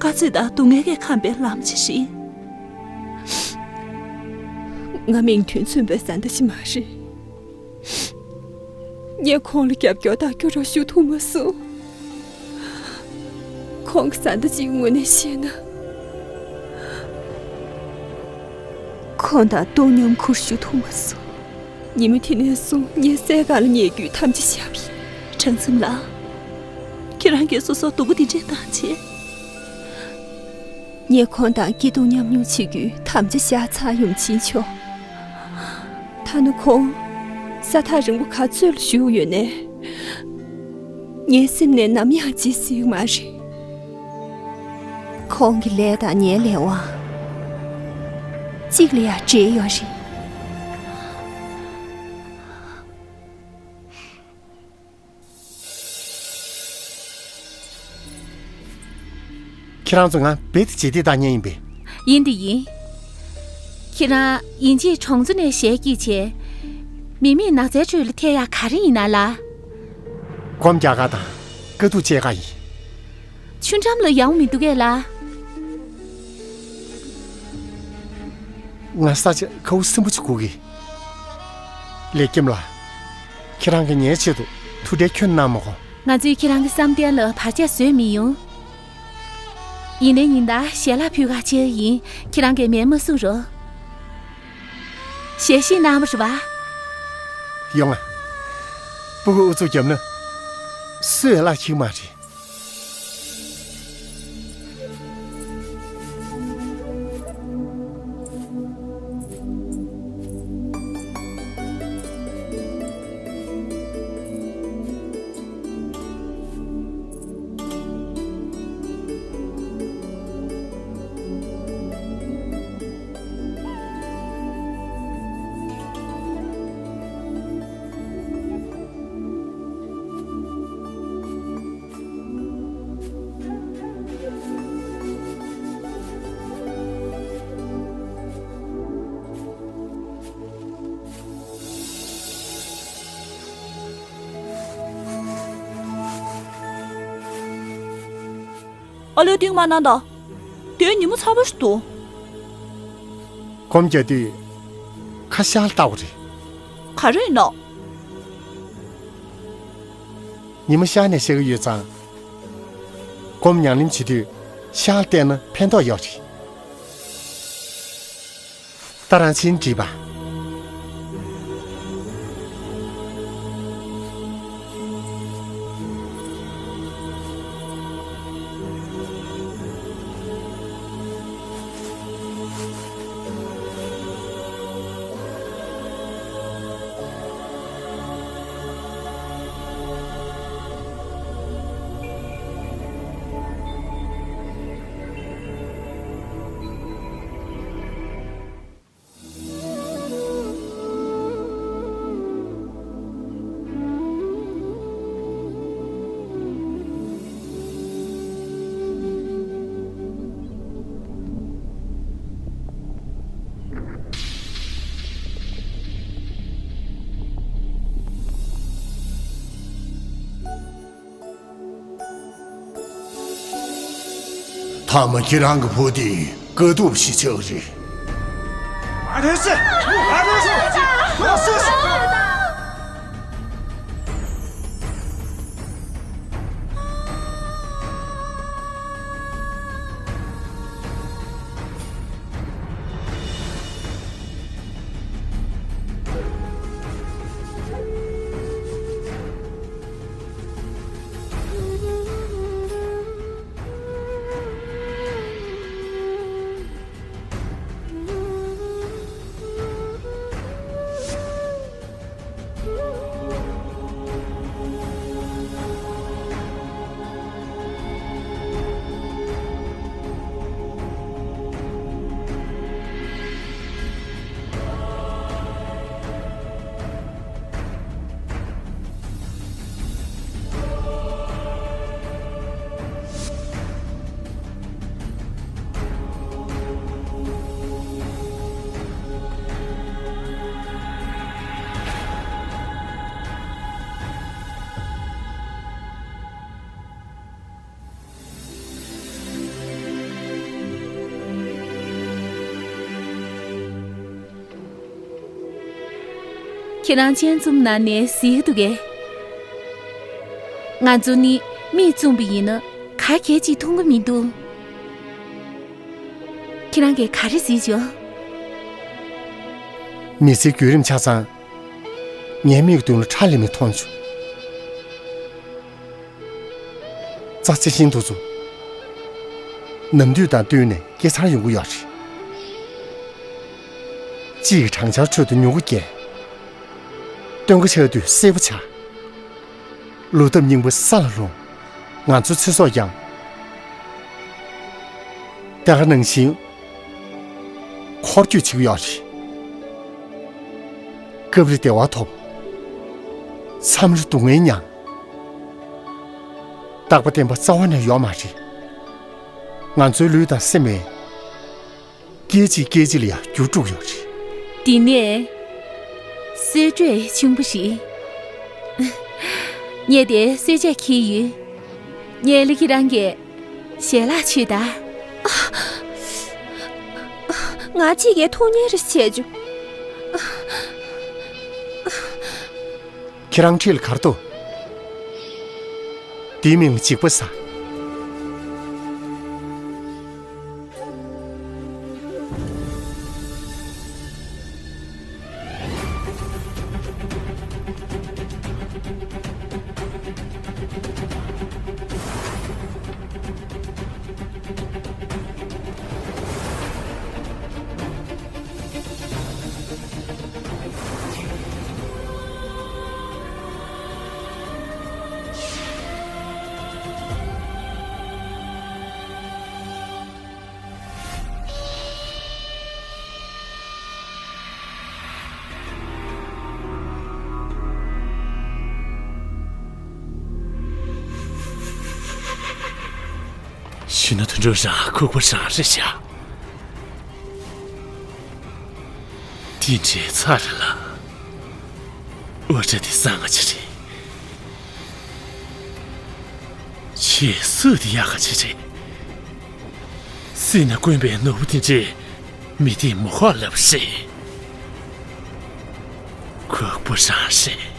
དཀའ་ཚེགས་དང་སྡུག་བསྔལ་གྱིས་ཁེངས་པའི་ལམ་ཅིག་རེད། ང་མིང་དོན་མཚུངས་པའི་བཟའ་ཟླ་ཞིག་མ་རེད། ངས་ཁོང་ལ་རྒྱབ་སྐྱོར་དང་སྐྱོ་རོགས་ཞུ་ཐུབ་མ་སོང་། ཁོང་གི་བཟའ་ཟླ་གཅིག་ངོས་ནས་བཤད་ན། ཁོང་དང་སྟོང་མཉམ་ཁུར་ཞུ་ཐུབ་མ་སོང་། ཉི་མ་དེ་ནས་བཟུང་ངས་སའི་སྒང་ལ་ཉལ་རྒྱུའི་དམ་བཅའ་བཞག་པ་ཡིན། གྲངས་འཛིན་ལགས། ཁྱེད་རང་གིས་སོ་སོར་སྡུག་པོ་འདི་འདྲས་བཏང་བྱས། ངས་ཁོང་དང་སྐྱིད་སྡུག་མཉམ་མྱོང་བྱེད་རྒྱུའི་དམ་བཅའ་བཞག་ཚར། ཡུམ་ཆེན་མཆོག། ཐ་ན་ཁོང་ས་ཐག་རིང་པོ་ག་ཚོད་ལ་བཞུགས་ཡོད་ནའི། ངའི་སེམས་ནས་ནམ་ཡང་བརྗེད་སྲིད་མ་རེད། ཁོང་གི་ལས་དང་ངའི་ལས་དབང་གཅིག་ལ་ཡང་འབྲེལ་ཡོད་རེད། ཁྱེད་རང་ཚོ་ང་རྦད་དེ་བརྗེད་བསྡད་བཏང་མཁན་ཡིན་པས། ཡིན་དེ་ཡིན། ཁྱེད་རང་ཡིན་གཅིག་གྲོང་ཚོ་ནས་ཞལ་སྐྱེས་བྱས། མི་མེད་ནགས་ཚལ་ཁྲོད་ལ་ཐད་ཡག་ག་རེ་ཡིན་ན་ལ། སྒོམ་རྒྱག་ག་དང་དཀའ་སྡུག་སྤྱད་ག་ཡིན། ཆུ་འགྲམ་ལ་ཡོང་མི་འདུག་གས་ལ། ང་ས་ཆ་ཁ་བོ་སིམ་པོ་ཅིག་སྒུག་གི། ལེགས་སྐྱེམས་ལགས། ཁྱེད་རང་གིས་ངའི་ཆེད་དུ་ཐུགས་ཁྲལ་ཁྱོན་གནང་མ་དགོས། ང་ཚོས་ཁྱེད་རང་གི་བསམ་གཏན་ལ་བར་ཆད་བཟོས་མི་ཡོང་། ཡིན་ནའི་ཉིན་ལྟར་ཞལ་ལག་ཕུལ་ག་ཕྱིན་ཡིན། ཁྱེད་རང་གིས་མེད་མ་གསུང་རོགས། ཞལ་བཞེས་གནང་བ་རེད་བ། ཡོང་ང་། སྤུ་གུ་ཨུ་ཚུགས་བརྒྱབ་ན། སུས་ཡང་གླགས་འཁྱེར་མ་རེད། ཨ་ལོའི་སྟེང་མ་གནང་དང་། དེའི་ཉིན་མོ་ཚ་བ་ཞིག་འདུག་སྒོམ་རྒྱག་དུས། ཁ་ཤར་ལྟ་བ་རེད། ག་རེ་ཡིན་ནོ། ཉི་མ་ཤར་ནས་བཤད་ཀྱི་ཡོད་ཙང་། སྒོམ་ཉམས་ལེན་བྱེད་དུས་ཤར་བལྟས་ན་ཕན་ཐོགས་ཡོད་རེད། ད་རང་ཕྱིན་འགྲིག་པ། ཐ་མ་ཁྱེད་རང་གི་བུ་དེ་དཀའ་སྡུག་ཞིག་ཆགས་རེད། མ་རེད་ཟེར། མ་རེད་ཟེར། མ་རེད་ཟེར། ཁྱེད་རང་སྤྱན་བཙུམ་ན་ནས་གཟིགས་འདུག་གས། ང་ཚོ་ནི་མིག་བཙུམ་པ་ཡིན་ན་ག་གེ་ཅིག་མཐོང་གི་མི་འདུག་ཁྱེད་རང་གིས་ག་རེ་གཟིགས་བྱུང་། མི་ཚེའི་བརྒྱུད་རིམ་ཆ་ཚང་། ངའི་མིག་མདུན་ལ་ཁྲ་ལམ་མེ་མཐོང་བྱུང་། རྩྭ་རྩི་ཤིང་འདི་ཚོ། ནམ་དུས་དང་བསྟུན་ནས་སྐྱེ་འཚར་ཡོང་གི་ཡོད་རེད། དཔྱིད་ཀྱི་སྦྲང་ཆར་ཁྲོད་དུ་མྱུ་གུ་སྐྱེ། སྟོན་ཁ་ཆགས་དུས་སེར་པོ་ཆགས། ལོ་འདབ་རྙིང་པ་ས་ལ་ལྷུང་། ང་ཚོའི་ཚེ་སྲོག་ཀྱང་། དེ་ག་ནང་བཞིན་འཁོར་སྐྱོད་བྱེད་ཀྱི་ཡོད་རེད། སྐབས་རེ་བདེ་བ་ཐོབ། མཚམས་རེ་སྡུག་བསྔལ་མྱངས། རྟག་པ་བརྟན་པ་རྩ་བ་ནས་ཡོད་མ་རེད། ང་ཚོའི་ལུས་དང་སེམས་ལ་ སྐད་ཅིག་སྐད་ཅིག་ལ་ཡང་འགྱུར་འགྲོ་གི་ཡོད་རེད། འདི་ནས་གསོལ་མགྲོན་ཆེན་པོ་ཞིག་ངས་དེ་གསོལ་ཇ་འཁྱེར་ཡོད། ངས་ལི་ཁྱེད་རང་གི་ཞལ་ལག་མཆོད་ད། ང་གཅིག་གིས་ཐུགས་མཉེས་རེ་བྱས་བྱུང་། ཁྱེད་རང་འཁྲིས་ལ་གར་འདུག་དེའི་མིང་ལ་འཇིགས་པ་ཟ། ཤི་ན་དུད་འགྲོ་རང་ཁུག་པ་རང་རེད་ཤག་དེ་འདྲའི་ཚ་རེད་ལ། འུ་ཅག་དེ་གསང་ང་ཆེ་རེད། ཆེས་སུ་དེ་ཡག་ག་ཆེ་རེད། སྲིད་ན་དཀོན་པའི་ནོར་བུ་དེ་འདྲའི་མི་དེ་མོ་ཧོ་ལབ་རེད། ཁུག་པོ་རང་རེད།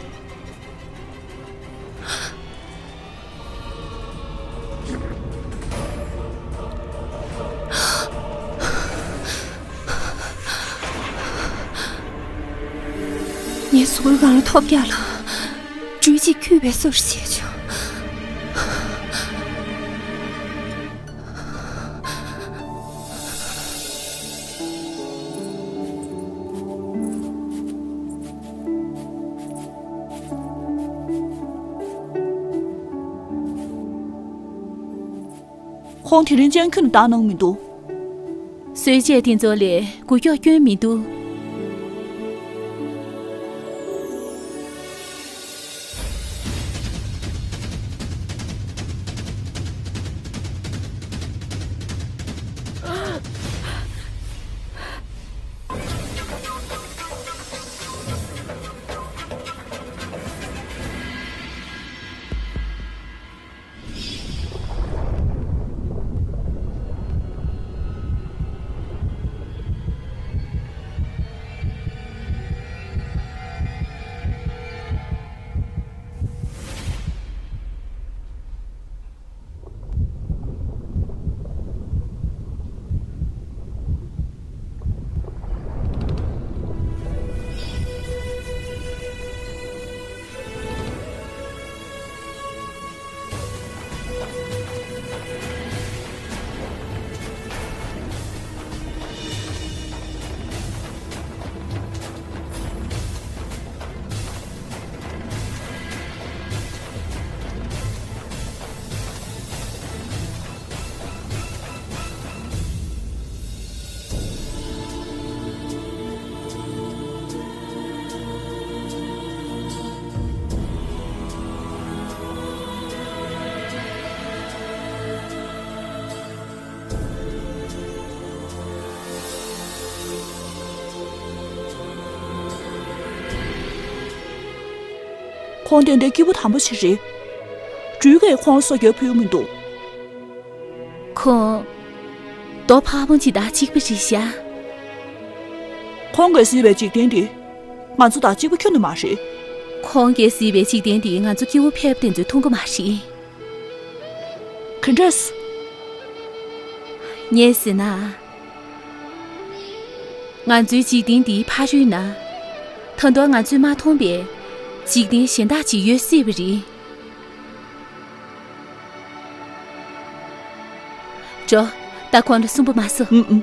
ངའི་གཟུགས་པོའི་སྒང་ལ་ཐོལ་རྒྱག་ལ་སྦྲུལ་གཅིག་འཁྱུད་པའི་བཟོ་འདྲ་བྱས་བྱུང་། ཁོང་དེ་རིང་ཅང་ཁྱོན་ནས་བཏང་གནང་མི་འདུག་གསོལ་ཇ་དེ་ཚོ་ལས་འགུལ་སྐྱོད་སྐྱོན་མི་འདུག་ཁོང་དེ་འདྲའི་སྐྱིད་པོ་དམ་པོ་ཞིག་རེད། སྦྲུལ་གྱིས་ཁོང་ལ་སྲོག་སྐྱོབ་ཕུལ་མི་འདུག་ཁོང་རྡོ་ཕག་མོ་ཅིག་དང་གཅིག་པ་རེད་ཤག་ཁོང་གིས་གཟིགས་པའི་འཇིག་རྟེན་འདི་ང་ཚོ་དང་གཅིག་པ་ཁྱོན་ནས་མ་རེད། ཁོང་གིས་གཟིགས་པའི་འཇིག་རྟེན་འདི་ང་ཚོ་སྐྱེ་བོ་ཕལ་པ་དེ་ཚོས་མཐོང་གི་མ་རེད། ག་འདྲས། ངས་ཟེར་ན། ང་ཚོའི་འཇིག་རྟེན་འདིའི་ཕ་རོལ་ན། ད་དུང་ང་ཚོས་མ་མཐོང་པའི་འཇིག་རྟེན་གཞན་དག་ཅིག་ཡོད་སྲིད་པ་རེད། འགྲོ། ད་ཁོང་ལ་སུན་པོ་མ་བཟོ། ཨུམ་ཨུམ།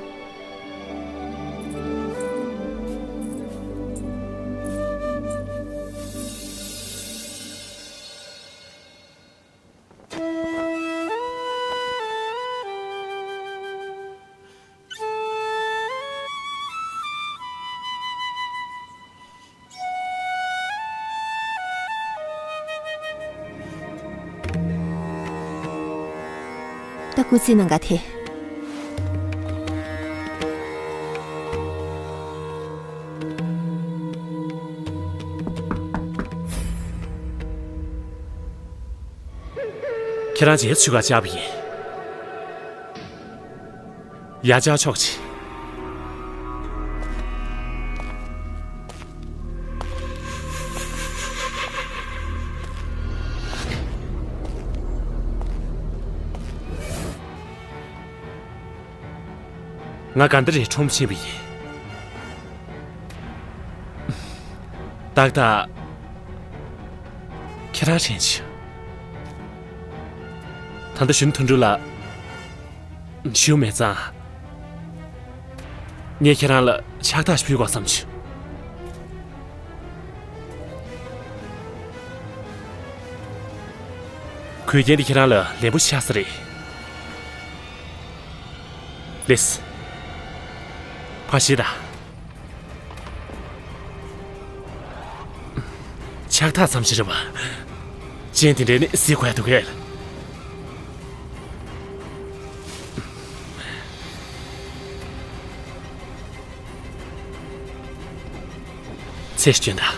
ད་སྐུ་ཚེ་ནང་ག་ཐེ། ཁྱེད་རང་རྗེས་སུ་ཞུ་གར་བཅར་བ་ཡིན། ཡར་བཅར་ཆོག་ཅིག། ང་དགའ་ཟླ་རེ་ཁྲོམ་ཕྱིན་པ་ཡིན། ཏག་ཏག་ཁྱེད་རང་དྲན་བྱུང་། ད་ལྟ་གཞོན་ནུ་དོན་གྲུབ་ལགས་བཞུགས་མེད་ཙང་། ངས་ཁྱེད་རང་ལ་ཕྱག་རྟགས་ཤིག་ཕུལ་དགོས་བསམ་བྱུང་། གོས་རྒྱན་དེ་ཁྱེད་རང་ལ་ལན་པོ་ཆགས་ས་རེད། ལེས། ཕར་བཞེས་དང་། ཕྱག་རྟགས་ཙམ་ཞིག་རེད་པ། སྤྱན་དེ་འདྲས་ནི་གཟིགས་དགོས་ཡ་འདུག་གས། ཚེ་སྐྱོན་དང་།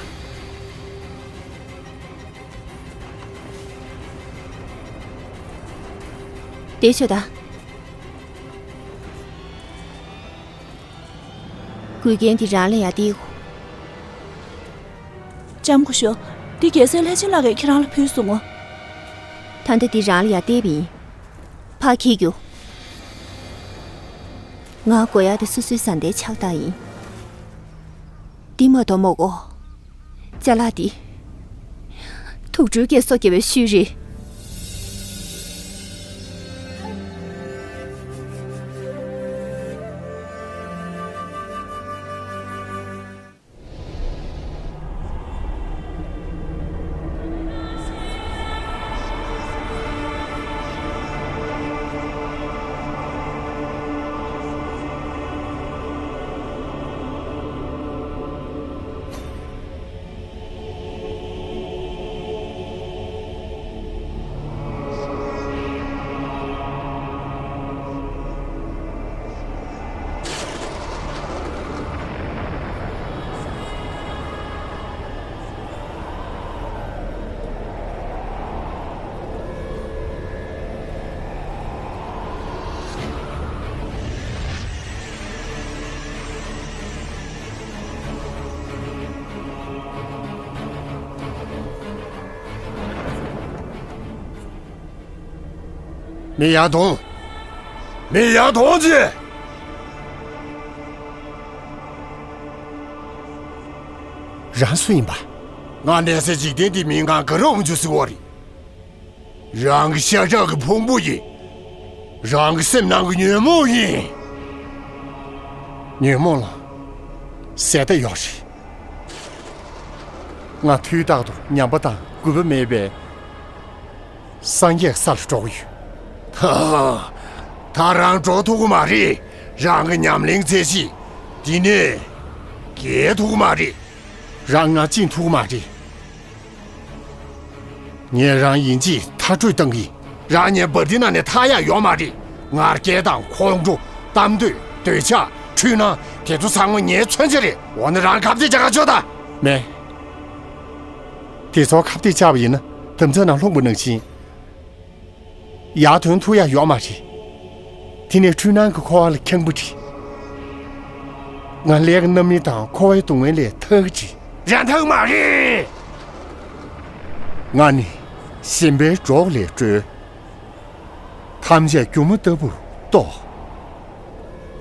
དེ་ཆོད་ད། གོས་རྒྱན་འདི་རང་ལ་ཡར་སྟེར་གོ། ལྕམ་སྐུ་ཞབས། འདི་རྒྱལ་སྲས་ལྷས་བྱིན་ལགས་ཀྱིས་ཁྱེད་རང་ལ་ཕུལ་སོང་ངོ་། ད་ལྟ་འདི་རང་ལ་ཡར་སྟེར་བ་ཡིན། ཕར་འཁྱེར་རྒྱུགས། ང་དགོས་ཡག་དེ་སོ་སོའི་བཟའ་ཟླའི་ཕྱག་རྟགས་ཡིན། འདི་མ་གཏོགས་མ་དགོས། ཅ་ལག་འདི། དུག་སྦྲུལ་གྱི་སོ་བརྒྱབ་པའི་ཤུལ་རེད། མི་ཡར་གཏོང་། མི་ཡར་གཏོང་ཅིག། རང་སུ་ཡིན་པ། ང་གནས་སའི་འཇིག་རྟེན་འདིའི་མིང་གང་ག་རུ་འོང་རྒྱུ་ཟེར་བ་རེད། རང་གི་ཤ་ཁྲག་གི་ཕུང་པོ་ཡིན། རང་གི་སེམས་ནང་གི་ཉོན་མོངས་ཡིན། ཉོན་མོངས་ལ་ཟད་མཐའ་ཡོད་རེད། ང་དུས་རྟག་ཏུ་ཉམས་པ་དང་རྒུད་པ་མེད་པའི་སངས་རྒྱས་ས་ལ་འགྲོ་གི་ཡོད། ཧ་ཧ། ད་རང་འགྲོ་ཐུབ་ཀྱི་མ་རེད། རང་གི་ཉམས་ལེན་མཛད་རྗེས་འདི་ནས་བརྒལ་ཐུབ་ཀྱི་མ་རེད། རང་ང་བཅིངས་ཐུབ་ཀྱི་མ་རེད། ངས་རང་ཡིན་གཅིག་མཐར་སྐྲོད་གཏང་གི། རང་ངའི་འབར་མདེལ་ནང་ནས་ཐར་ཡག་ཡོད་མ་རེད། ང་རྒྱལ་དང་ཁོང་ཁྲོ། གཏམ་འདོད། འདོད་ཆགས། འཁྲུལ་སྣང་། དེ་ཚོ་ཚང་མ་ངའི་མཚོན་ཆ་རེད། འོ་ན་རང་ཁ་གཏད་བཅག་ག་ཆོག་ད། མེད། དེ་ཚོ་ཁ་གཏད་བཅག་པ་ཡིན་ན་དམ་རྫས་ནང་ལྷུང་པ་ནང་བཞིན། ཡར་ཐོན་ཐུབ་ཡག་ཡོད་མ་རེད། དེ་ནས་འཁྲུལ་སྣང་གི་འཁོར་བ་ལ་འཁྱམས་པ་རེད། ང་ལས་ཀྱི་རྣམ་སྨིན་དང་འཁོར་བའི་སྡུག་བསྔལ་ལས་ཐར་གྱི་རེད། རང་ཐར་གྱི་མ་རེད། ང་ནི་ཞེན་པའི་སྒྲོག་ལས་གྲོལ། ཐམས་ཅད་སྒྱུ་མ་ལྟ་བུར་རྟོགས།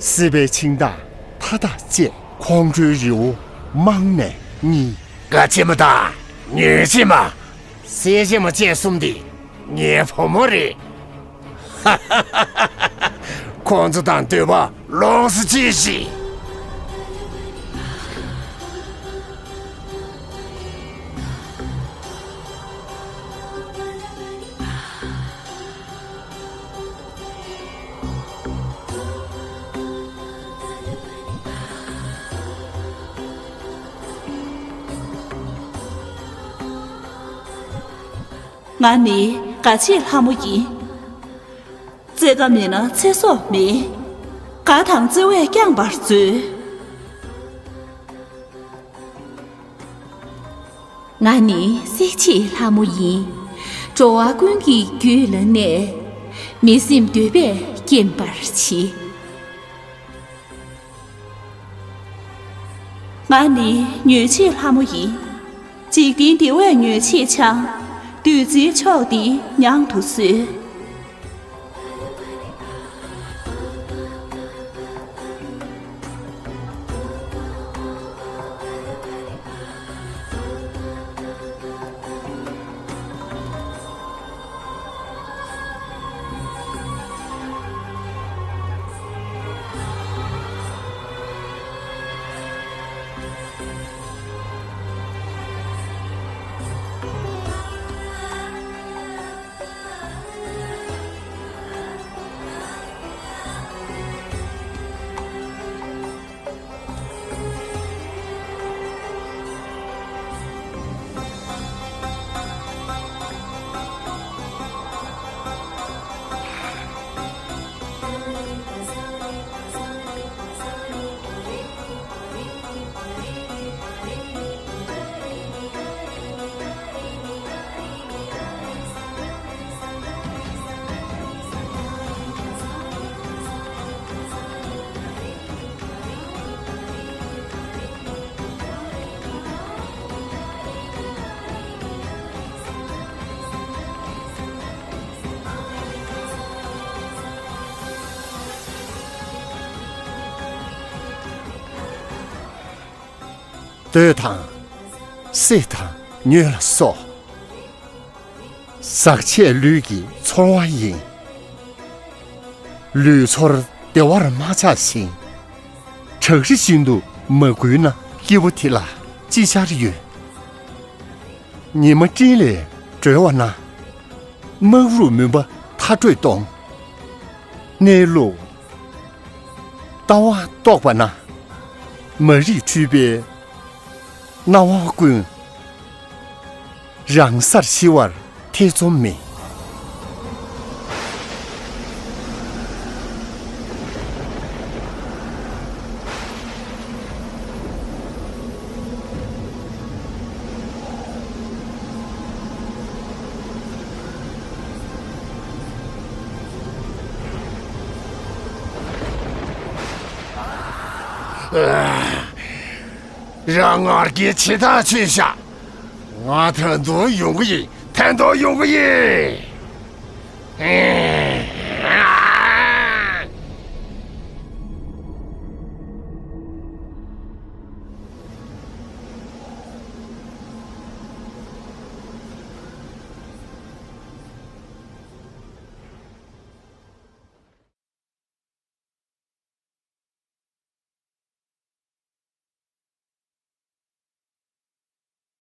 སྲིད་པའི་འཆིང་ཐག་མཐའ་དག་བཅད། ཁོང་ཁྲོའི་རི་བོ་རྨང་ནས་བརྙེས། དགའ་ཆེན་མ་དང་ཉོན་ཆེན་མ། སྲས་ཆེན་མོ་བཅས་གསུམ་དེ་ངའི་བུ་མོ་རེད། ཁོང་ཚོ་དང་འདོད་པ་ལོངས་སུ་སྤྱད་ཤིག། ང་ནི་དགའ་བྱེད་ལྷ་མོ་ཡིན། བརྩེ་དགའ་མེད་ན་ཚེ་སྲོག་མེད། དགའ་དང་བརྩེ་བས་བསྐྱངས་པར་མཛོད། ང་ནི་གསེར་ཕྱེའི་ལྷ་མོ་ཡིན། འགྲོ་བ་ཀུན་གྱི་རྒྱུད་ལ་གནས། མི་སེམས་འདོད་པས་སྐེམ་པར་བྱེད། ང་ནི་མྱོས་བྱེད་ལྷ་མོ་ཡིན། འཇིག་རྟེན་བདེ་བས་མྱོས་བྱེད་འཆང་། བདུད་རྩིའི་མཆོག་འདི་མྱང་དུ་གསོལ། གདོས་དང་། སྲེད་དང་མྱོས་ལ་སོགས། ཟག་བཅས་ལུས་ཀྱི་ཚོར་བ་ཡིན། ལུས་ཚོར་བདེ་བར་མ་ཆགས་ཤིང་། བྲག་རི་བཞིན་དུ་མ་བསྒུལ་ན། སྐྱེ་བོ་དེ་ལ་ཅི་བྱར་ཡོད། ཉི་མ་སྤྲིན་ལས་སྒྲོལ་བ་ན། སྨག་རུམ་མུན་པ་མཐའ་སྐྲོད་གཏོང་། གནས་ལུགས་ལྟ་བ་རྟོགས་པ་ན། མ་རིག་འཁྲུལ་པའི་སྣང་བ་ཀུན། རང་སར་ཞི་བར་ཐེ་ཚོམ་མེད། རང་ངར་གྱིས་ཇི་ལྟར་ཆོས་བཤད། ང་ད་དུང་ཡོང་གི་ཡིན། ད་དུང་ཡོང་གི་ཡིན། ཨེ།